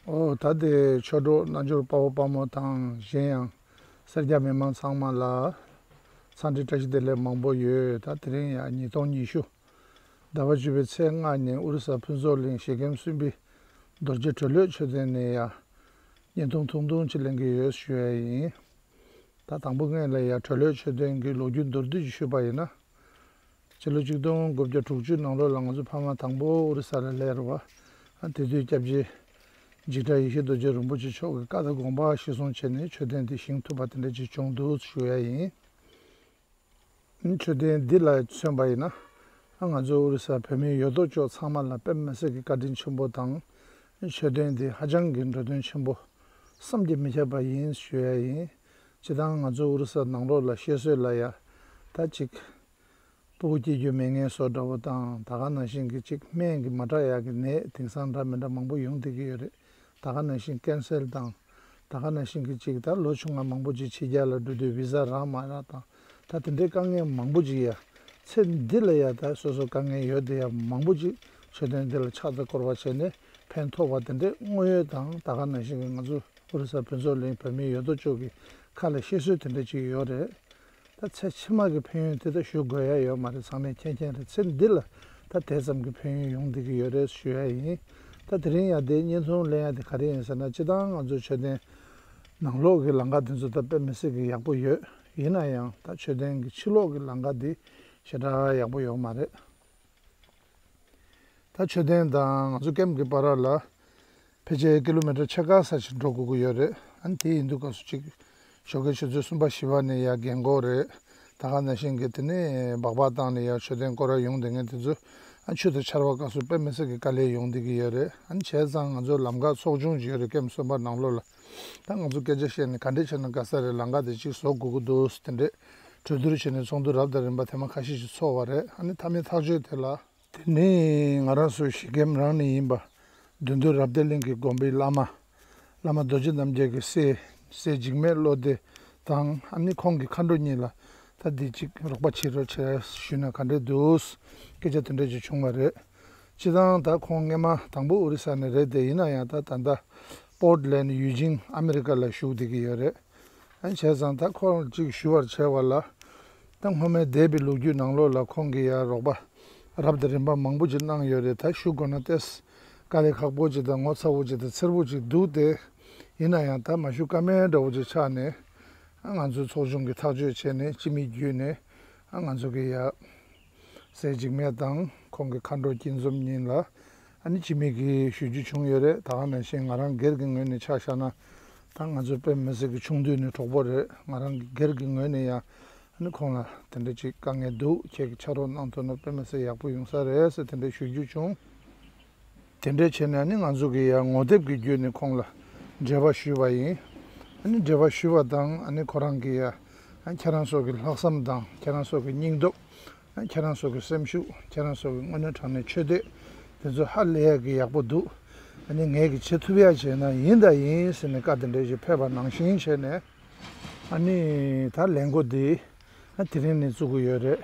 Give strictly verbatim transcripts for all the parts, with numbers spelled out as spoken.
ཨོ་ད་དེ་ཆོས་གྲོགས་རྣལ་འབྱོར་དཔའ་བོ་དཔའ་མོ་དང་གཞན་ཡང་སེར་སྐྱ་མི་མང་ཚང་མ་ལ་འཚམས་འདྲི་བཀྲ་ཤིས་བདེ་ལེགས་མང་པོ་ཡོད། ད་དེ་རིང་ཡང་ཉིས་སྟོང་ཉི་ཤུ་ཟླ་བ་བཅུ་པའི་ཚེས་ལྔ་ཉིན་ཨོ་རི་ས་ཕུན་ཚོགས་གླིང་གཞིས་ཁྱིམ་གསུམ་པའི་རྡོ་རྗེ་གྲོ་ལོད་མཆོད་རྟེན་ནས་ཡང་བརྙན་ཐུང་ཐུང་ཐུང་ཅིག་ལེན་གྱི་ཡོད་ཞུ་ཡ་ཡིན། ད་དང་པོ་ངོས་ལ་ཡང་གྲོ་ལོད་མཆོད་རྟེན་གྱི་ལོ་རྒྱུས་མདོར་བསྡུས་ཅིག་ཞུས་པ་ཡིན་ན། ཕྱི་ལོ་ཆིག་སྟོང་དགུ་བརྒྱ་དྲུག་ཅུ་ནང་ལོགས་ལ་ང་ཚོ་ཕ་མ་དང་པོ་ཨོ་རི་ས་ལ་སླེབས་རེད་བ། ཨ་དེ་དུས་སྐྱབས་རྗེ་འཇིགས་བྲལ་ཡེ་ཤེས་རྡོ་རྗེ་རིན་པོ་ཆེ་མཆོག་གི་བཀའ་དང་དགོངས་པ་གཞིར་བཟུང་བྱས་ནས་མཆོད་རྟེན་དེ་བཞེངས་ཐུབ་པ་དེ་འདྲ་ཅིག་བྱུང་འདུག་ཞུ་ཡ་ཡིན། མཆོད་རྟེན་འདི་ལ་མཚོན་པ་ཡིན་ན། ང་ཚོ་ཨོ་རི་ས་བོད་མི་ཡོད་དོ་ཅོག་ཚང་མ་ལ་དཔེ་མི་སྲིད་ཀྱི་བཀའ་དྲིན་ཆེན་པོ་དང་། མཆོད་རྟེན་འདི་ཧ་ཅང་གི་འགྲོ་དོན་ཆེན་པོ་བསམ་གྱིས་མི་ཁྱབ་པ་ཡིན་ཞུ་ཡ་ཡིན། སྤྱིར་བཏང་ང་ཚོ་ཨོ་རི་ས་ནང་ལོགས་ལ་བཤད་སྲོལ་ལ་ཡ། ད་ཅིག་སྤུ་གུ་སྐྱེ་རྒྱུ་མེད་མཁན་བཟོ་འདྲ་བོ་དང་ད་ག་ནང་བཞིན་གྱི་ཅིག་སྨན་གྱི་མ་དྲག་ཡག་གི་ནད་དེང་སང་འདྲ་མི་འདྲ་མང་པོ་ཡོང་བསྡད་ཀྱི་ཡོད་རེད། ད་ག་ནང་བཞིན་ཀན་སར་དང་། ད་ག་ནང་བཞིན་གྱི་ཅིག་ད་ལོ་ཆུང་བ་མང་པོ་ཅིག་ཕྱི་རྒྱལ་ལ་འགྲོ་དུས་བི་ཟ་རག་མ་རག་དང་། ད་དེ་འདྲའི་དཀའ་ངལ་མང་པོ་ཅིག་ཡ། ཚེ་འདི་ལ་ཡ་ད་སོ་སོ་དཀའ་ངལ་ཡོད་དེ་ཡ་མང་པོ་ཅིག་མཆོད་རྟེན་འདི་ལ་ཕྱག་དང་སྐོར་བ་བྱས་ནས་ཕན་ཐོགས་པ་དེ་འདྲའི་དངོས་ཡོད་དང་ད་ག་ནང་བཞིན་གྱི་ང་ཚོ་ཨོ་རི་ས་ཕུན་ཚོགས་གླིང་བོད་མི་ཡོད་དོ་ཅོག་གི་ཁ་ལ་བཤད་སྲོལ་དེ་འདྲ་ཅིག་ཡོད་རེད། ད་ཚེ་ཕྱི་མ་གི་ཕན་ཡོན་དེ་ད་ཞུ་དགོས་ཡ་ཡོད་མ་རེད། ཚང་མས་མཁྱེན་མཁྱེན་རེད། ཚེ་འདི་ལ་ད་དེ་ཙམ་གྱི་ཕན་ཡོན་ཡོང་བསྡད་ཀྱི་ཡོད་རེད་ཞུ་ཡ་ཡིན། ད་དེ་རིང་ཡ་དེ་བརྙན་ཐུང་ལེན་ཡ་དེ་ག་རེ་ཡིན་ཟེར་ན། སྤྱིར་བཏང་ང་ཚོ་མཆོད་རྟེན་ནང་ལོགས་ཀྱི་ལམ་ཁ་དེ་ཚོ་ད་དཔེ་མི་སྲིད་ཀྱི་ཡག་པོ་ཡོད། ཡིན་ན་ཡང་ད་མཆོད་རྟེན་གྱི་ཕྱི་ལོགས་ཀྱི་ལམ་ཁ་དེ་ཞེ་དྲག་ཡག་པོ་ཡོད་མ་རེད། ད་མཆོད་རྟེན་དང་ང་ཚོ་ཀེམ་གྱི་བར་ལ་ཕལ་ཆེར་ཀི་ལོ་མི་ཊར་ཕྱེད་ཀ་ཙམ་ཞིག་འགྲོ་དགོས་ཀྱི་ཡོད་རེད། ཨ་ནི་དེ་ཡིན་དུས་སྐབས་སུ་ཅིག་ཞོགས་ཀའི་ཆུ་ཚོད་གསུམ་པ་བཞི་པ་ནས་ཡར་རྒན་འཁོགས་རེད། ད་ག་ནང་བཞིན་གྱི་དེ་ནས་སྦག་སྦག་བཏང་ནས་ཡར་མཆོད་རྟེན་སྐོར་ར་ཡོང་བསྡད་མཁན་དེ་ཚོ་ཨ་ཆུ་དང་ཆར་བ་སྐབས་སུ་དཔེ་མི་སྲིད་ཀྱི་དཀའ་ལས་ཡོང་བསྡད་ཀྱི་ཡོད་རེད། ཨ་ནི་བྱས་ཙང་ང་ཚོ་ལམ་ཁ་ཚོགས་ཆུང་ཅིག་ཡོད་རེད། ཀེམ་གསུམ་པ་ནང་ལོགས་ལ། ད་ང་ཚོ་སྐད་ཆ་བཤད་ནས་ག་འདྲས་བྱས་ན་དགའ་ས་རེད། ལམ་ཁ་དེ་ཅིག་བཟོ་དགོས་ཀྱི་འདུག་དེ་འདྲས་གྲོས་བསྡུར་བྱས་ནས་ཚོགས་འདུ་རབ་དང་རིམ་པ་ཐེངས་མ་ཁ་ཤས་ཤིག་ཚོགས་པ་རེད། ཨ་ནི་མཐའ་མའི་ཐག་གཅོད་དེ་ལ། དེ་ནས་ང་རང་ཚོ་གཞིས་ཀེམ་རང་ནས་ཡིན་པ་བདུད་འདུལ་རབ་བརྟན་གླིང་གི་དགོན་པའི་བླ་མ། བླ་མ་རྡོ་རྗེ་རྣམ་རྒྱལ་གྱི་སྲས། སྲས་འཇིགས་མེད་བློ་བདེ་དང་ཨ་ནི་ཁོང་གི་མཁའ་འགྲོ་གཉིས་ལ་ད་འདི་གཅིག་རོགས་པ་བྱེད་རོགས་བྱེད་ཞུས་ན་ག་འདྲས་འདུག་སྐད་ཆ་དེ་འདྲས་ཅིག་བྱུང་བ་རེད། སྤྱིར་བཏང་ད་ཁོང་སྔས་མ་དང་པོ་ཨོ་རི་ས་ནས་རེད་དེ། ཡིན་ན་ཡང་ད་ད་ལྟ་པོར་ཊི་ལེན་ཌི་ཡུ་ཇིན་ཨ་མི་རི་ཀ་ལ་བཞུགས་བསྡད་ཀྱི་ཡོད་རེད། ཨ་བྱས་ཙང་ད་ཁོང་གཅིག་ཞུ་བར་བྱས་པ་ལ། ད་སྔོན་མའི་འདས་པའི་ལོ་རྒྱུས་ནང་ལོགས་ལ་ཁོང་གིས་ཡང་རོགས་པ་རབ་དང་རིམ་པ་མང་པོ་ཅིག་གནང་ཡོད་རེད། ད་ཞུ་དགོས་ན་ཏོག་ཙམ་དཀའ་ལས་ཁག་པོ་ཅིག་དང་ངོ་ཚ་བོ་ཅིག་དང་འཚེར་བོ་ཅིག་འདུག་སྟེ། ཡིན་ན་ཡང་ད་མ་ཞུ་ཀ་མེད་འདྲ་བོ་ཅིག་ཆགས་ནས། ཨ་ང་ཚོའི་ཚོགས་ཆུང་གིས་ཐག་གཅོད་བྱས་ནས་སྤྱི་མི་བརྒྱུད་ནས་ཨ་ང་ཚོ་གི་ཡ། སྲས་འཇིགས་མེད་དང་ཁོང་གི་མཁའ་འགྲོ་སྐྱིད་འཛོམས་གཉིས་ལ་ཨ་ནི་སྤྱི་མི་གིས་ཞུ་རྒྱུ་བྱུང་ཡོད་རེད། ད་ག་ནང་བཞིན་ང་རང་སྒེར་གྱི་ངོས་ནས་ཆ་བཞག་ན། ད་ང་ཚོ་དཔེ་མི་སྲིད་ཀྱི་ཆུང་དུས་ནས་གྲོགས་པོ་རེད། ང་རང་གི་སྒེར་གྱི་ངོས་ནས་ཡང་ཨ་ནི་ཁོང་ལ་དེ་འདྲ་ཅིག་དཀའ་ངལ་འདུག་ཁྱེད་ཀྱིས་ཕྱག་རོགས་གནང་ཐུབ་ན་དཔེ་མི་སྲིད་ཡག་པོ་ཡོང་ས་རེད་ཟེར་དེ་འདྲ་ཞུ་རྒྱུ་བྱུང་། དེ་འདྲ་བྱས་ནས་ཨ་ནི་ང་ཚོ་གིས་ཡང་ངོ་དེབ་ཀྱི་བརྒྱུད་ནས་ཁོང་ལ་འབྲེལ་བ་ཞུས་པ་ཡིན། ཨ་ནི་འབྲེལ་བ་ཞུས་པ་དང་ཨ་ནི་ཁོ་རང་གིས་ཡང་ཨ་ཁྱེད་རང་ཚོ་གི་ལྷག་བསམ་དང་ཁྱེད་རང་ཚོ་གི་སྙིང་སྟོབས། ཨ་ཁྱེད་རང་ཚོ་གི་སེམས་ཤུགས། ཁྱེད་རང་ཚོ་གི་དངོས་གནས་དྲང་གནས་ཆོས་དད་དེ་ཚོ་ཧ་ལས་ཡག་གི་ཡག་པོ་འདུག་ཨ་ནི་ངས་གི་བྱེད་ཐུབ་ཡག་བྱས་ན་ཡིན་དང་ཡིན་ཟེར་ནས་བཀའ་དེ་འདྲ་ཞིག་ཕེབས་པ་ནང་བཞིན་བྱས་ནས། ཨ་ནི་ད་ལས་འགོ་འདི་ཨ་དེ་རིང་ནས་བཙུགས་ཀྱི་ཡོད་རེད།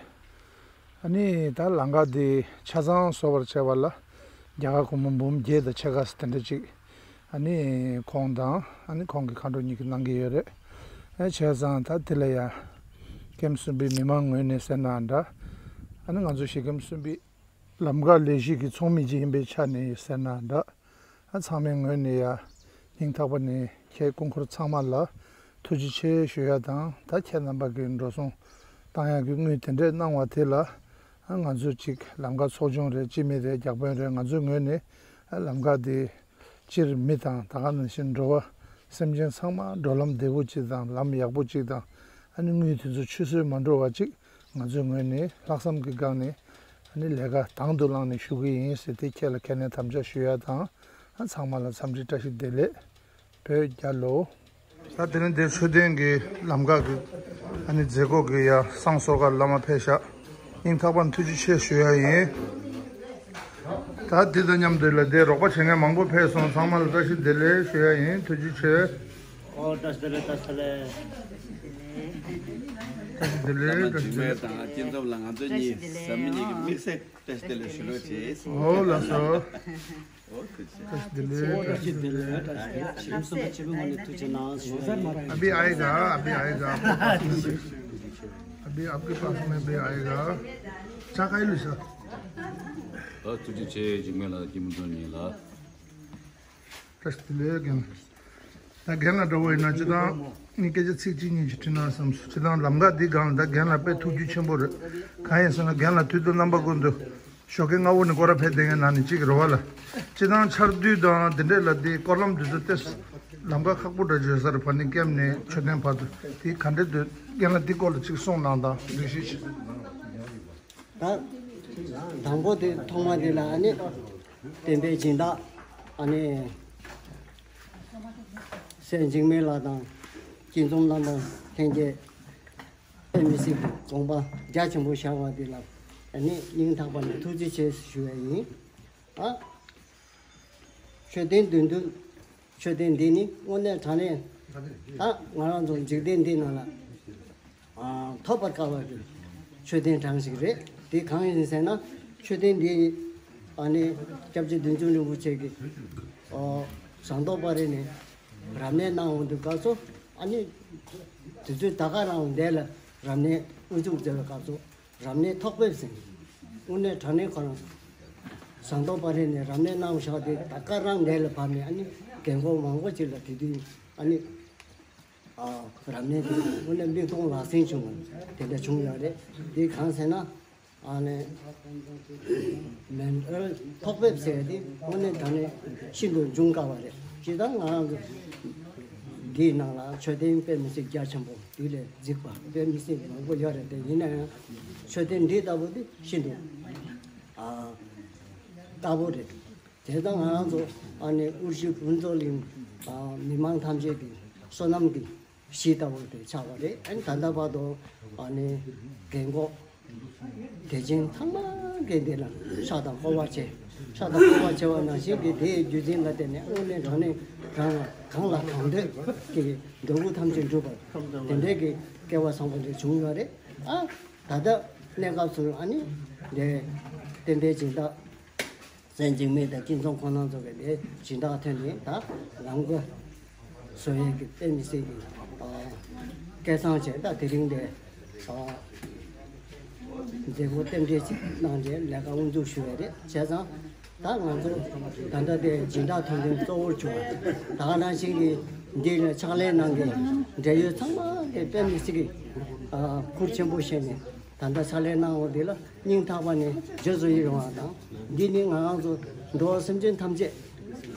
ཨ་ནི་ད་ལམ་ཁ་འདི་ཆ་ཚང་བཟོ་བར་བྱས་པ་ལ་རྒྱ་གར་སྒོར་མོ་འབུམ་བརྒྱད་དང་ཕྱེད་ཀ་ཙམ་དེ་འདྲ་ཅིག་ཨ་ནི་ཁོང་དང་ཨ་ནི་ཁོང་གི་མཁའ་འགྲོ་གཉིས་ཀྱིས་གནང་གི་ཡོད་རེད། ཨ་བྱས་ཙང་ད་དེ་ལ་ཡ་ཀེམ་གསུམ་པའི་མི་མང་ངོས་ནས་ཟེར་ན་འདྲ། ཨ་ནི་ང་ཚོ་གཞིས་ཀེམ་གསུམ་པའི་ལམ་ཁ་ལས་གཞི་གི་ཚོགས་མི་ཅིག་ཡིན་པའི་ཆ་ནས་ཟེར་ན་འདྲ། ཨ་ཚང་མའི་ངོས་ནས་ཡ་སྙིང་ཐག་པ་ནས་ཁྱེད་སྐུ་འཁོར་ཚང་མ་ལ་ཐུགས་རྗེ་ཆེ་ཞུ་ཡ་དང་། ད་ཁྱེད་རྣམ་པ་གིས་འགྲོ་སོང་བཏང་ཡ་གི་དངུལ་དེ་འདྲས་གནང་བ་དེ་ལ་ཨ་ང་ཚོ་ཅིག་ལམ་ཁ་ཚོགས་ཆུང་རེད། སྤྱི་མི་རེད། བརྒྱ་དཔོན་རེད། ང་ཚོའི་ངོས་ནས་ཨ་ལམ་ཁ་དེ་སྤྱིར་མི་དང་ད་ག་ནང་བཞིན་འགྲོ་བ་སེམས་ཅན་ཚང་མ་འགྲོ་ལམ་བདེ་པོ་ཅིག་དང་ལམ་ཡག་པོ་ཅིག་དང་ཨ་ནི་དངུལ་དེ་ཚོ་ཆུད་ཟོས་མ་འགྲོ་བ་ཅིག་ང་ཚོའི་ངོས་ནས་ལྷག་བསམ་གྱི་སྒང་ནས་ཨ་ནི་ལས་ཀ་དང་དུ་བླངས་ནས་ཞུ་གི་ཡིན་ཟེར་ཏེ་ཁྱེད་ལ་ཁས་ལེན་དམ་བཅའ་ཞུ་ཡ་དང་། ཨ་ཚང་མ་ལ་འཚམས་འདྲི་བཀྲ་ཤིས་བདེ་ལེགས། བོད་རྒྱལ་ལོ། ད་དེ་རིང་འདིར་མཆོད་རྟེན་གྱི་ལམ་ཁ་གི་ཨ་ནི་མཛད་སྒོ་གི་ཡ་བསང་གསོལ་ཁ་བླ་མ་ཕེབས་ཤག་སྙིང་ཐག་པ་ནས་ཐུགས་རྗེ་ཆེ་ཞུ་ཡ་ཡིན། ད་འདི་དང་མཉམ་དུ་ལ་འདིར་རོགས་པ་བྱེད་མཁན་མང་པོ་ཕེབས་སོང་། ཚང་མ་ལ་བཀྲ་ཤིས་བདེ་ལེགས་ཞུ་ཡ་ཡིན། ཐུགས་རྗེ་ཆེ། ཨོ་བཀྲ་ཤིས་བདེ་ལེགས། བཀྲ་ཤིས་བདེ་ལེགས། བཀྲ་ཤིས་བདེ་ལེགས། བཀྲ་ཤིས་བདེ་ལེགས། ཀྱི་འཛོམས་ལ་ང་ཚོ་གཉིས་བཟའ་མི་གཉིས་ཀྱི་དམིགས་བསལ་བཀྲ་ཤིས་བདེ་ལེགས་ཞུ་རོགས་བྱེད། ཨོ་ལགས་སོ། ཨོ་ཐུགས་རྗེ་ཆེ། བཀྲ་ཤིས་བདེ་ལེགས། བཀྲ་ཤིས་བདེ་ལེགས། བཀྲ་ཤིས་བདེ་ལེགས། ཁྱིམ་གསུམ་པ་སྤྱི་པའི་ངོས་ནས་ཐུགས་རྗེ་གནང་ཞུ། अभी आएगा, अभी आएगा। अभी आपके पास में भी आएगा। चाय खाई लो सर। ཨོ་ཐུགས་རྗེ་ཆེ། འཇིགས་མེད་ལགས་ཀྱི་མི་ཚོ་གཉིས་ལ། བཀྲ་ཤིས་བདེ་ལེགས་རྒན། ད་རྒན་ལགས་འདྲ་བོ་ཡིན་ན་སྤྱིར་བཏང་ངས་སྐད་ཆ་ཚིག་གཅིག་གཉིས་ཤིག་དྲིས་ན་བསམ་སོང་། སྤྱིར་བཏང་ལམ་ཁ་འདི་སྒང་ལ་ད་རྒན་ལགས་དཔེ་ཐུགས་རྒྱུས་ཆེན་པོ་རེད། གང་ཡིན་ཟེར་ན་རྒན་ལགས་དུས་དང་རྣམ་པ་ཀུན་ཏུ་ཞོགས་ཀས་སྔ་པོ་ནས་སྐོར་ར་ཕེབས་བསྡད་མཁན་ནང་ནས་གཅིག་རེད་བ་ལ། སྤྱིར་བཏང་ཆར་དུས་དང་འདི་འདྲས་ལ་འདི་སྐོར་ལམ་འདི་ཚོ་ཏོག་ཙམ་ལམ་ཁ་ཁག་པོ་འདྲ་བརྗོད་ས་རེད། ཕར་ནས་ཀེམ་ནས་མཆོད་རྟེན་བར་དུ་དེ་ག་འདྲས་འདུག་རྒན་ལགས་འདི་སྐོར་ལ་གཅིག་གསུངས་གནང་དང་། ལེགས་ཤིག་ད་དང་པོ་དེ་ཐོག་མ་དེ་ལ་ཨ་ནི་བསྟན་པའི་སྦྱིན་བདག་ཨ་ནི་སྲས་འཇིགས་མེད་ལགས་དང་སྐྱིད་འཛོམས་རྣམ་པ་ལྷན་རྒྱས་དཔེ་མི་སྲིད་པའི་དགོངས་པ་རྒྱ་ཆེན་པོ་བཞག་པ་དེ་ལ་ཨ་ནི་སྙིང་ཐག་པ་ནས་ཐུགས་རྗེ་ཆེ་ཞུ་བ་ཡིན། ཨ། མཆོད་རྟེན་བདུན་འདུས། མཆོད་རྟེན་འདི་ནི་དངོས་གནས་དྲང་གནས་ད་ང་རང་ཚོ་འཇིག་རྟེན་འདི་ནང་ལ་ཨ་ཐོབ་པར་དཀའ་བའི་མཆོད་རྟེན་གྲངས་ཤིག་རེད། དེ་གང་ཡིན་ཟེར་ན་མཆོད་རྟེན་འདི་ཨ་ནི་སྐྱབས་རྗེ་བདུད་འཇོམས་རིན་པོ་ཆེ་གིས་ཨོ་ཟངས་མདོག་དཔལ་རི་ནས་རབ་གནས་གནང་འོང་དུས་སྐབས་སུ་ཨ་ནི་དུས་ཚོད་ད་ག་རང་འདས་ལ་རབ་གནས་དབུ་འཛུགས་མཛད་པའི་སྐབས་སུ། རབ་གནས་ཐོག་ཕེབས་ཟེར། དངོས་གནས་དྲང་གནས་ཁོ་རང་ཟངས་མདོག་དཔལ་རི་ནས་རབ་གནས་གནང་བཞག་དེ་ད་ག་རང་འདས་ལ་བབས་ནས་ཨ་ནི་རྒན་གོག་མང་པོ་ཅིག་ལ་དེ་དུས་ཨ་ནི་ཨ་རབ་གནས་དེ་དངོས་གནས་མིག་མཐོང་ལག་ཟིན་བྱུང་བ་དེ་འདྲ་བྱུང་ཡོད་རེད། དེ་གང་ཟེར་ན་ཨ་ནི་མེ་ཨ་ཐོག་ཕེབས་ཟེར་དེ་དངོས་གནས་དྲང་གནས་ཤིན་ཏུ་འབྱུང་དཀའ་བ་རེད། ཇི་ལྟར་ང་རང་ཚོ་འདིའི་ནང་ལ་མཆོད་རྟེན་དཔེ་མི་སྲིད་རྒྱ་ཆེན་པོ། དེ་ལས་གཟིགས་པ་དཔེ་མི་སྲིད་མང་པོ་ཡོད་རེད། དེ་ཡིན་ན་ཡང་མཆོད་རྟེན་འདི་ལྟ་བུ་དེ་ཤིན་ཏུ་ཨ་དཀའ་པོ་རེད། དེ་དང་ང་རང་ཚོ་ཨ་ནི་དབུ་བཞུགས་ཕུན་ཚོགས་གླིང་ཨ་མི་མང་ཐམས་ཅད་ཀྱི་བསོད་ནམས་ཀྱི་གཞི་ལྟ་བུ་དེ་ཆགས་པ་རེད། ཨ་ནི་ད་ལྟ་བར་དུ་ཨ་ནི་རྒན་གོག་དད་ཅན་ཚང་མ་གིས་འདི་ལ་ཕྱག་དང་སྐོར་བ་བྱས། ཕྱག་དང་སྐོར་བ་བྱས་པ་ནང་བཞིན་གྱི་དེའི་བརྒྱུད་འཛིན་ལ་བརྟེན་ནས་དངོས་གནས་དྲང་གནས་རང་ལ་གང་ལ་གང་འདོད་ཀྱི་འདོད་དགུ་ཐམས་ཅད་འགྲུབ་པ་དེ་འདྲའི་གི་སྐལ་བ་བཟང་པོ་འདི་བྱུང་ཡོད་རེད། ཨ་ད་ལྟ་གནས་སྐབས་སུ་ཨ་ནི་འདི་བསྟན་པའི་སྦྱིན་བདག་སྲས་འཇིགས་མེད་དང་སྐྱིད་འཛོམས་ཁོང་རྣམ་ཚོ་གི་འདི་སྦྱིན་བདག་ཐོན་ནས་ད་ལམ་གོ་བཟོ་ཡས་ཀྱི་དཔེ་མི་སྲིད་ཀྱི་ཨ་སྐལ་བཟང་བྱས། ད་དེ་རིང་འདི་ཨ་མཛད་སྒོ་རྟེན་འབྲེལ་ཅིག་གནང་རྗེས་ལས་ཀ་དབུ་འཛུགས་ཞུ་བ་རེད། བྱས་ཙང་ད་ང་ཚོ་ད་ལྟ་དེ་སྦྱིན་བདག་ཐོན་མཁན་གཙོ་བོར་གྱུར་པ་ད་ག་ནང་བཞིན་གྱི་འདི་ལ་ཕྱག་ལས་གནང་མཁན་འབྲེལ་ཡོད་ཚང་མ་གི་དཔེ་མི་སྲིད་ཀྱི་ཨ་ཁུར་ཆེན་པོ་བཞེས་ནས་ད་ལྟ་ཕྱག་ལས་གནང་བ་འདི་ལ་སྙིང་ཐག་པ་ནས་རྗེས་སུ་ཡི་རང་བ་དང་། འདི་ནི་ང་རང་ཚོ་འགྲོ་བ་སེམས་ཅན་ཐམས་ཅད་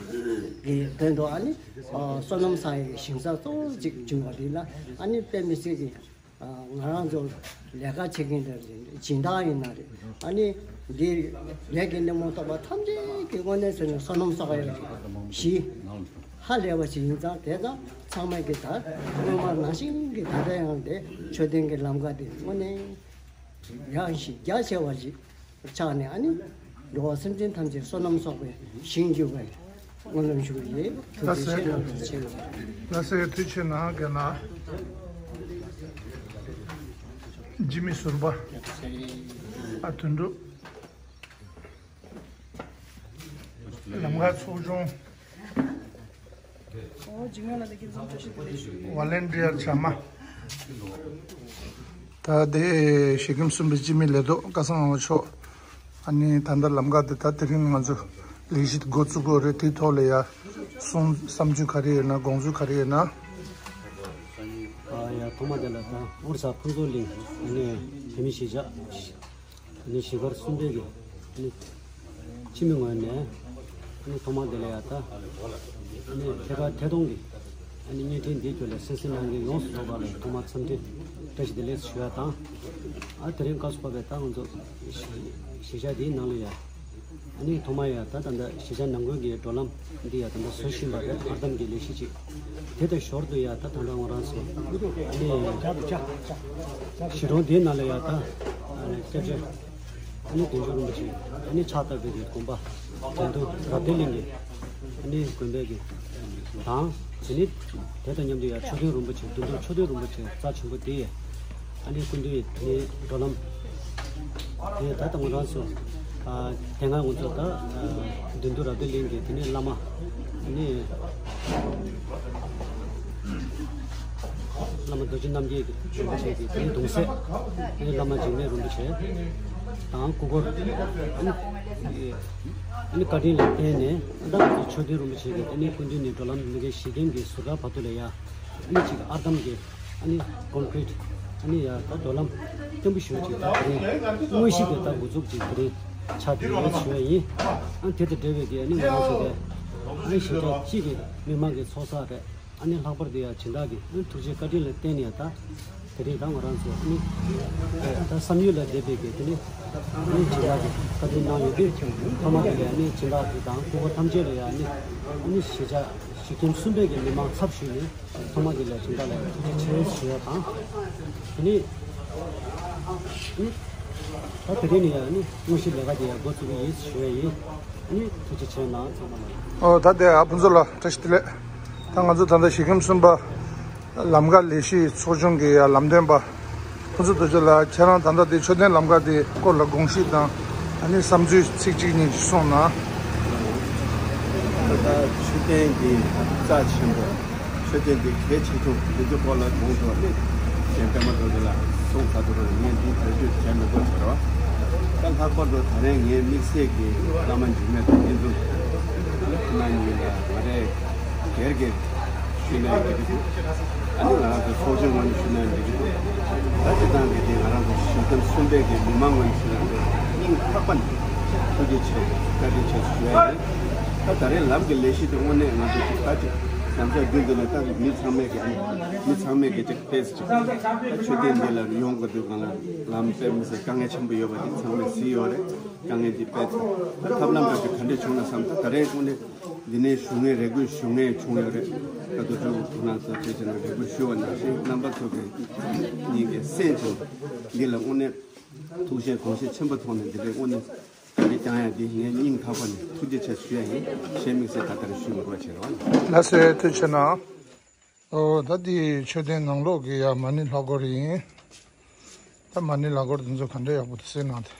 ཀྱི་དོན་དུ་ཨ་ནི་ཨ་བསོད་ནམས་བསགས་ཡས་ཞིང་ས་གཙོ་བོ་གཅིག་བྱུང་བ་འདི་ལ་ཨ་ནི་དཔེ་མི་སྲིད་ཀྱི་ཨ་ང་རང་ཚོ་ལས་ཀ་བྱེད་མཁན་དང་སྦྱིན་བདག་ཡིན་ན་རེད། ཨ་ནི་འདི་ལས་ཀྱི་སྣེ་མོ་གཏོགས་པ་ཐམས་ཅད་ཀྱི་དངོས་གནས་ཟེར་ན་བསོད་ནམས་བསགས་ཡས་གཞི་ཧ་ལས་པ་ཞིག་ཡིན་ཙང་། དེ་ཙང་ཚང་མས་ཀྱི་ད་སྔོན་མ་ནང་བཞིན་གྱི་ད་ལྟ་ཡང་དེ་མཆོད་རྟེན་གྱི་ལམ་ཁ་དེ་དངོས་གནས་ཡངས་ཤིང་རྒྱ་ཆེ་བ་ཞིག་ཆགས་ནས་ཨ་ནི་འགྲོ་བ་སེམས་ཅན་ཐམས་ཅད་བསོད་ནམས་གསོག་པའི་ཞིང་འགྱུར་བའི་སྨོན་ལམ་ཞུ་གི་ཡིན། ཐུགས་རྗེ་ཆེ། ཐུགས་རྗེ་ཆེ། ལགས་སོ། ཐུགས་རྗེ་ཆེ་གནང་། རྒན་ལགས། འཇིགས་མེད་ཟུར་པ་ཨ་དོན་གྲུབ། ལམ་ཁ་ཚོགས་ཆུང་། ཝོ་ལན་ཊི་ཡར་བྱ་མ། ད་ལྟའི་གཞིས་ཁྱིམ་གསུམ་པའི་སྤྱི་མི་ལས་ཐོག་སྐལ་བཟང་དབང་མོ་མཆོག། ཨ་ནི་ད་ལྟ་ལམ་ཁ་འདི་ད་དེ་རིང་ང་ཚོ་ལས་གཞི་འགོ་བཙུགས་དགོས་རེད། དེའི་ཐོག་ལ་ཡ་གསུང་བསམ་ཚུལ་ག་རེ་ཡོད་ན། དགོངས་ཚུལ་ག་རེ་ཡོད་ན། ཨ་ཡ་ཐོག་མ་དེ་ལ་ད་ཨོ་རི་ས་ཕུན་ཚོགས་གླིང་ནས་བོད་མི་གཞིས་ཆགས། ནི་གཞིས་སྒར་གསུམ་པའི་གི་ནི་སྤྱི་མི་ངོས་ནས་ནི་ཐོག་མ་དེ་ལ་ཡ་ད་ནི་ཐད་ཀར་ཐད་གཏོང་གི་ནི་བརྙན་འཕྲིན་འདི་བརྒྱུད་ལས་གསན་གཟིགས་གནང་མཁན་ཡོངས་སུ་རྫོགས་པ་ལ་ཐོག་མ་འཚམས་འདྲི་བཀྲ་ཤིས་བདེ་ལེགས་ཞུ་ཡ་དང་། ཨ་དེ་རིང་སྐབས་སུ་བབས་པའི་ད་ང་ཚོ་གཞིས་ཆགས་འདིའི་ནང་ལ་ཡ་ནི་ཐོག་མ་ཡ་ད་ད་ལྟ་གཞིས་ཆགས་ནང་ཁུལ་གྱི་འགྲོ་ལམ་འདི་ཡ་ད་ལྟ་བཟོ་བཞིན་པ་རེད། ཧར་ལྡན་གྱི་ལས་གཞི་ཅིག་དེ་དང་ཞོར་དུ་ཡ་ད་ད་ལྟ་ང་རང་ཚོ་ནི་གཞིས་གྲོང་འདིའི་ནང་ལ་ཡ་ད་ཨ་ནི་སྐྱབས་རྗེ་ཨ་ནི་བདེ་མཆོག་རིན་པོ་ཆེ་ཨ་ནི་ཕྱག་བཏབ་པའི་གི་དགོན་པ་དོན་དུ་རབ་བརྟན་གླིང་གི་ཨ་ནི་དགོན་པའི་གི་དང་། དེ་ནི་དེ་དང་མཉམ་དུ་ཡ་མཆོད་རྟེན་རིན་པོ་ཆེ་བདུད་འདུལ་མཆོད་རྟེན་རིན་པོ་ཆེ་རྩ་ཆེན་པོ་དེ་ཡ་ ཨ་ནི་སྐུ་མདུན་དེ་འགྲོ་ལམ་དེ་ད་ལྟ་ང་རང་ཚོ་ཨ་དེ་སྔ་ང་ཚོ་ད་ཨ་བདུད་འདུལ་རབ་བདུད་གླིང་གི་དེ་ནས་བླ་མ་ཨ་ནི་བླ་མ་རྡོ་རྗེ་རྣམ་རྒྱལ་གྱི་རིན་པོ་ཆེ་གི་དེ་ནས་གདུང་སྲས་ཨ་ནི་བླ་མ་འཇིགས་མེད་རིན་པོ་ཆེ་དང་སྐུ་འཁོར་ཨ་ནི་ཨ་ནི་བཀའ་དྲིན་ལ་བརྟེན་ནས་ད་ང་ཚོ་མཆོད་རྟེན་རིན་པོ་ཆེ་གི་ཨ་ནི་སྐུ་མདུན་ནས་འགྲོ་ལམ་མི་ཁའི་གཞི་རྟེན་གྱི་ཟུར་ཁ་བར་དུ་ལ་ཡ། ཨ་ནི་གཅིག་ཨར་འདམ་གྱི་ཨ་ནི་ཀོན་ཀྲིཊ་ཨ་ནི་ཡ་ད་འགྲོ་ལམ་བརྟན་པོ་ཞུ་ཅིག་ད་དེ་རིང་དངོས་གཞི་གི་ད་འགོ་འཛུགས་ཅིག་དེ་རིང་ཆགས་བསྡད་ཡོད་ཞུ་ཡ་ཡིན། ཨ་ནི་དེ་དང་འབྲེལ་བའི་གི་ཨ་ནི་ང་རང་ཚོ་གི་ཨ་ནི་གཞིས་ཆགས་གཅིག་གི་མི་མང་གི་ཚོགས་བསགས་རེད། ཨ་ནི་ལྷག་པར་དུ་ཡ་སྦྱིན་བདག་གི་ཨ་ནི་ཐུགས་རྗེ་བཀའ་དྲིན་ལ་བརྟེན་ནས་ཡ་ད་དེ་རིང་ད་ང་རང་ཚོ་ཨ་ནི་ད་བསམ་ཡུལ་ལ་འདས་པའི་གི་དེ་ནི་ཨ་ནི་སྦྱིན་བདག་གི་བཀའ་དྲིན་གནང་ཡོད་དུས་ཐོག་མ་དེ་ལ་ཨ་ནི་སྦྱིན་བདག་གི་དང་སྐུ་འཁོར་ཐམས་ཅད་ལ་ཡ་ཨ་ནི་ཨ་ནི་གཞིས་ཆགས་གཞིས་ཁྱིམ་གསུམ་པའི་གི་མི་མང་ཚབ་ཞུས་ནས། ཚང་མ་གི་ལ་སྦྱིན་བདག་ལ་ཐུགས་རྗེ་ཆེ་ཞུ་ཡ་དང་། དེ་ནི་ད་དེ་རིང་ནས་ཡང་ནི་དངོས་གཞི་ལས་ཀ་དེ་ཡང་འགོ་བཙུགས་ཀྱི་ཡིན་ཞུ་ཡ་ཡིན། ཨ་ནི་ཐུགས་རྗེ་ཆེ་གནང་ཚང་མ་ལ། ཨོ་ད་དེ་ཨ་ཕུན་ཚོགས་ལགས་བཀྲ་ཤིས་བདེ་ལེགས། ད་ང་ཚོ་ད་ལྟ་གཞིས་ཁྱིམ་གསུམ་པ་ལམ་ཁ་ལས་གཞི་ཚོགས་ཆུང་གི་ཡ་ལམ་སྟོན་པ་ཕུན་ཚོགས་རྡོ་རྗེ་ལགས། ཁྱེད་རང་ད་ལྟ་དེ་མཆོད་རྟེན་ལམ་ཁ་དེ་སྐོར་ལ་དགོངས་གཞི་དང་ཨ་ནི་བསམ་ཚུལ་ཚིག་གཅིག་གཉིས་ཤིག་གསུངས་གནང་། ད་ལྟ་མཆོད་རྟེན་འདི་རྩ་ཆེན་པོ། མཆོད་རྟེན་འདི་གལ་ཆེ་ཆུང་འདི་ཚོ་སྐོར་ལ་དགོངས་དགོས་ནི་གཞན་པད་མ་རྡོ་རྗེ་ལགས་གསུངས་ཚར་འདུག་རུང་ངས་འདི་བེད་སྤྱོད་བྱས་མི་དགོས་ཟེར་བ། ད་ལྷག་པར་དུ་ད་རེས་ངའི་དམིགས་བསལ་གྱི་བླ་མ་འཇིགས་མེད་དང་བསྟན་འཛིན་ཁོ་ན་གཉིས་ལ་ང་རས་སྒེར་གྱི་ཞུས་ན་འགྲིག་གི་འདུག་ཨ་ནི་ང་རང་ཚོ་ཚོགས་ཆུང་ངོས་ནས་ཞུས་ན་འགྲིག་གི་འདུག་ད་སྤྱིར་བཏང་གི་དེ་ང་རང་ཚོ་གཞིས་ཁྱིམ་གསུམ་པའི་གི་མི་མང་ངོས་ནས་ཞུས་ན་སྙིང་ཐག་པ་ནས་ཐུགས་རྗེ་ཆེ་བཀའ་དྲིན་ཆེ་ཞུ་ཡ་ཡིན། ད་ད་རེས་ལམ་གྱི་ལས་གཞི་དེ་དངོས་གནས་ང་ཚོ་ཅིག་ད་ཅིག་ནམ་ཞག་རྒྱུན་དུ་ནས་ད་མི་ཚང་མས་ཀྱི་ཨ་ནི་མི་ཚང་མས་ཀྱི་ཅིག་ཏོག་ཙམ་ཅིག་ད་མཆོད་རྟེན་འདི་ལ་ཡོང་དགོས་དུས་སྒང་ལ་ལམ་དཔེ་མི་སྲིད་དཀའ་ངལ་ཆེན་པོ་ཡོད་པ་དེ་ཚང་མས་གཟིགས་ཡོད་རེད། དཀའ་ངལ་འདི་དཔེ་ད་ཐབས་ལམ་འདྲ་ཅིག་ག་འདྲས་བྱུང་ན་བསམ། ད་ད་རེས་དངོས་གནས། འདི་ནས་ཞུ་མཁན་རེ་སྐུལ་ཞུ་མཁན་བྱུང་ཡོད་རེད། ད་དུང་ཁོང་ཚོ་ཚོགས་ཆེན་ནང་རེ་སྐུལ་ཞུ་བ་ནང་བཞིན་རྣམ་པ་ཚོ་གི་གཉིས་ཀྱི་སེམས་ཀྱི་འདི་ལ་དངོས་གནས་ཐུགས་བཞེས་དགོངས་བཞེས་ཆེན་པོ་ཐོག་ནས་འདི་འདྲའི་དངོས་གནས་ག་རེ་བསྐྱངས་ཡ་འདི་ངས་སྙིང་ཐག་པ་ནས་ཐུགས་རྗེ་ཆེ་ཞུ་ཡ་ཡིན། གཞན་དམིགས་བསལ་ག་ལྟར་ཞུ་མི་དགོས་བྱས་རོགས། ལགས་སོ་ཐུགས་རྗེ་གནང་། ཨོ་ད་འདི་མཆོད་རྟེན་ནང་ལོགས་ཀྱི་ཡ་མ་ཎི་ལྷ་སྐོར་ཡིན། ད་མ་ཎི་ལྷ་སྐོར་དེ་ཚོ་ག་འདྲ་ཡག་པོ་འདུག་གཟིགས་གནང་དང་།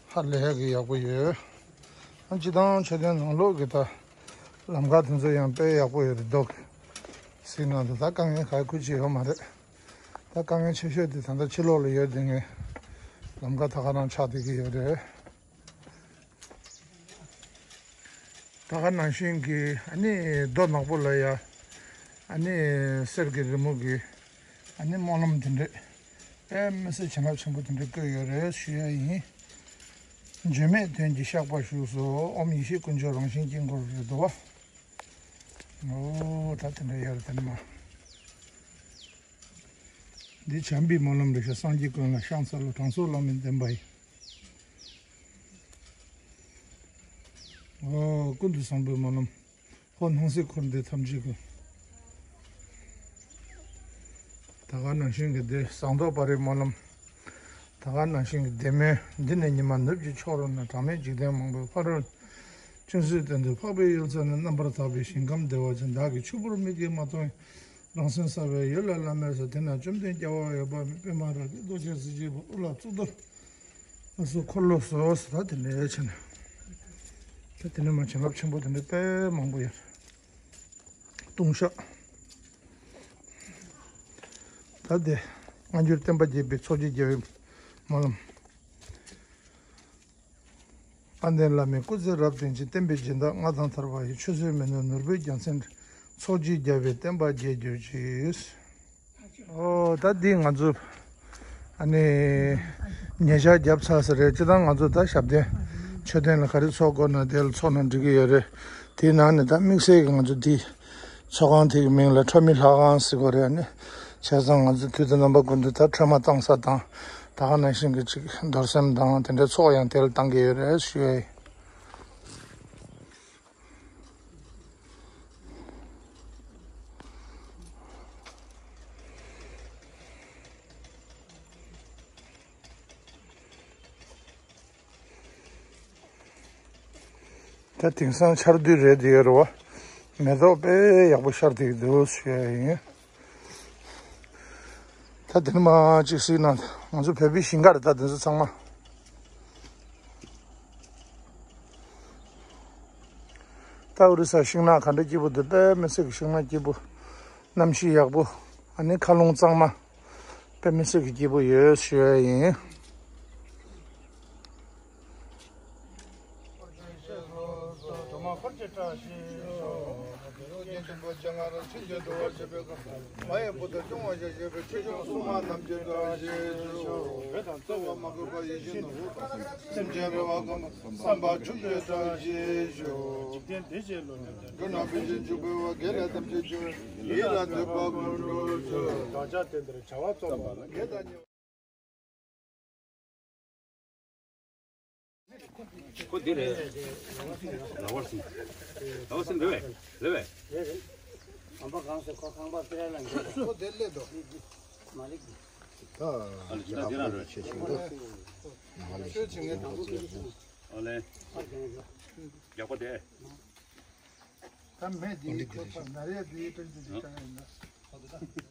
ཧ་ལས་ཀྱི་ཡག་པོ་ཡོད། ཨ་སྤྱིར་བཏང་མཆོད་རྟེན་ནང་ལོགས་ཀྱི་ད་ལམ་ཁ་དེ་ཚོ་ཡང་དཔེ་ཡག་པོ་ཡོད་རེད་འདུག་གཟིགས་གནང་དང་། ད་དཀའ་ངལ་ག་ཁུལ་ཅིག་ཡོད་མ་རེད། ད་དཀའ་ངལ་ཆེ་ཤོས་དེ་ད་ལྟ་ཕྱི་ལོགས་ལ་ཡོད་དེ་ངས་ལམ་ཁ་ད་ག་རང་ཆགས་བསྡད་ཀྱི་ཡོད་རེད། ད་ག་ནང་བཞིན་གྱི་ཨ་ནི་རྡོ་ནག་པོ་ལ་ཡ་ཨ་ནི་གསེར་གྱི་རི་མོ་གི་ཨ་ནི་སྨོན་ལམ་དེ་འདྲས་དཔེ་མི་སྲིད་བྱིན་རླབས་ཆེན་པོ་དེ་འདྲས་བཀོད་ཡོད་རེད་ཞུ་ཡ་ཡིན། འབྱོན་མེད་དོན་གྱི་བཤགས་པ་བཞུགས་སོ། ཨོཾ་ཡེ་ཤེས་ཀུན་སྦྱོར་རང་བཞིན་དཀྱིལ་འཁོར་རེད་དོ། ཨོ་ད་དེ་འདྲ་ཡོད་རེད་དེ་ནི་མ། འདི་བྱམས་པའི་སྨོན་ལམ་རེད་ཤག་སངས་རྒྱས་ཀུན་ལ་ཕྱག་འཚལ་ལོ། དྲང་སྲོང་བླ་མའི་བསྟན་པ་ཡི། ཨོ་ཀུན་ཏུ་བཟང་པོའི་སྨོན་ལམ། ཧོ་སྣང་སྲིད་འཁོར་འདས་ཐམས་ཅད་ཀུན། ད་ག་ནང་བཞིན་གྱི་འདི་ཟངས་མདོག་དཔལ་རིའི་སྨོན་ལམ། ད་ག་ནང་བཞིན་གྱི་བདེ་སྨོན། འདི་ནས་ཉི་མ་ནུབ་ཀྱི་ཕྱོགས་རོལ་ན། གྲངས་མེད་འཇིག་རྟེན་མང་པོའི་ཕ་རོལ། ཅུང་ཟད་བཏོན་ཏེ་འཕགས་པའི་ཡུལ་ཚོ་ན། རྣམ་པར་དག་པའི་ཞིང་ཁམས་བདེ་བ་ཅན། བདག་གིས་ཆུ་བུར་མིག་གིས་མ་མཐོང་། རང་སེམས་གསལ་བའི་ཡུལ་ལ་བླ་མེད་ཟེར། དེ་ན་བཅོམ་ལྡན་སྐྱེ་བ་འོད་དཔག་མེད། པདྨ་རཱ་གའི་རྡོ་རྗེ་གཟི་བརྗིད་པ། དབུ་ལ་གཙུག་ཏོར་ལ་སོགས་འཁོར་ལོ་སོགས་སུ། ད་དེ་འདྲའི་ཕྱིན། ད་དེ་ནས་མ་བྱིན་རླབས་ཆེན་པོ་དེ་འདྲའི་དཔེ་མང་པོ་ཡོད། ལྟུང་བཤགས། ད་དེ་སྔ་འགྱུར་བསྟན་པ་རྒྱས་པའི་ཚོགས་ཀྱི་རྒྱལ་བའི་སྨོན་ལམ། དཔལ་ལྡན་བླ་མའི་སྐུ་ཚེ་རབ་བརྟན་ཅིང་། བསྟན་པའི་སྦྱིན་བདག་མངའ་ཐང་དར་བ་ཡི། ཆོས་སྲིད་མི་ནུབ་ནོར་བུའི་རྒྱལ་མཚན། ཚོགས་ཀྱི་རྒྱལ་བའི་བསྟན་པ་རྒྱས་གྱུར་ཅིག། ཨོ་ད་འདི་ང་ཚོ་ཨ་ནི་ཉེ་ཆར་བརྒྱབ་ཚར་ས་རེད། སྤྱིར་བཏང་ང་ཚོ་ད་ཞབས་བརྟན་མཆོད་རྟེན་ལ་ག་རེ་ཚོགས་དགོས་ན་དེ་ལ་ཚོགས་ན་འགྲིག་གི་ཡོད་རེད། དེའི་ནང་ནས་ད་དམིགས་བསལ་གྱི་ང་ཚོ་འདི་ཚོགས་ཁང་དེ་གི་མིང་ལ་ཁྲོ་མི་ལྷ་ཁང་ཟེར་གོ་རེད། ཨ་ནི་བྱས་ཙང་ང་ཚོ་དུས་དང་རྣམ་པ་ཀུན་ཏུ་ད་ཁྲོས་མ་བཏང་ས་དང་ད་ག་ནང་བཞིན་གྱི་ཅིག་རྡོར་སེམས་དང་དེ་འདྲའི་ཚོགས་ཡང་དེ་ལ་བཏང་གི་ཡོད་རེད་ཞུ་ཡ་ཡིན། ད་དེང་སང་ཆར་དུས་རེད་དེ་ཡོད་རེད་བ། མེ་ཏོག་དཔེ་ཡག་པོ་ཤར་བསྡད་ཀྱི་འདུག་ཞུ་ཡ་ཡིན། ད་དེ་ནི་མ་གཅིག་སྲིད་ན་ང་ཚོ་བོད་པའི་ཞིང་ཁ་རེད། ད་དེ་ཚོ་ཚང་མ། ད་ཨོ་རི་ས་ཤིང་ནགས་ག་འདྲ་སྐྱིད་པོ་འདུག་དཔེ་མི་སྲིད་ཀྱི་ཤིང་ནགས་སྐྱིད་པོ། གནམ་གཤིས་ཡག་པོ། ཨ་ནི་མཁའ་རླུང་གཙང་མ། དཔེ་མི་སྲིད་ཀྱི་སྐྱིད་པོ་ཡོད་ཞུ་ཡ་ཡིན། ཁོ་འདི་རེད། ལ་བར་སིང་། ལ་བར་སིང་རེད་བས། རེད་བས། རེད་རེད། ཨམ་པ་གང་སོ་ཁོ་ཁང་པ་སྤེ་ར་ལ་འགྱོ། ཁོ་དེར་སླེབས་འདུག་མ་ལིག་ཨ་ལེ་ཇི་ལྟར་འདི་རང་རེད། ཤོད་བྱེད་ངེས་འདུག་ཨ་ལེ། ཨ་ལེ། ཡག་པོ་དེ། ད་མེད་འདི་ཁོ་ཕར་ན་རེ་འདི་ཏོན་ཏོན་ཅིག་བཏང་ཡིན་ན།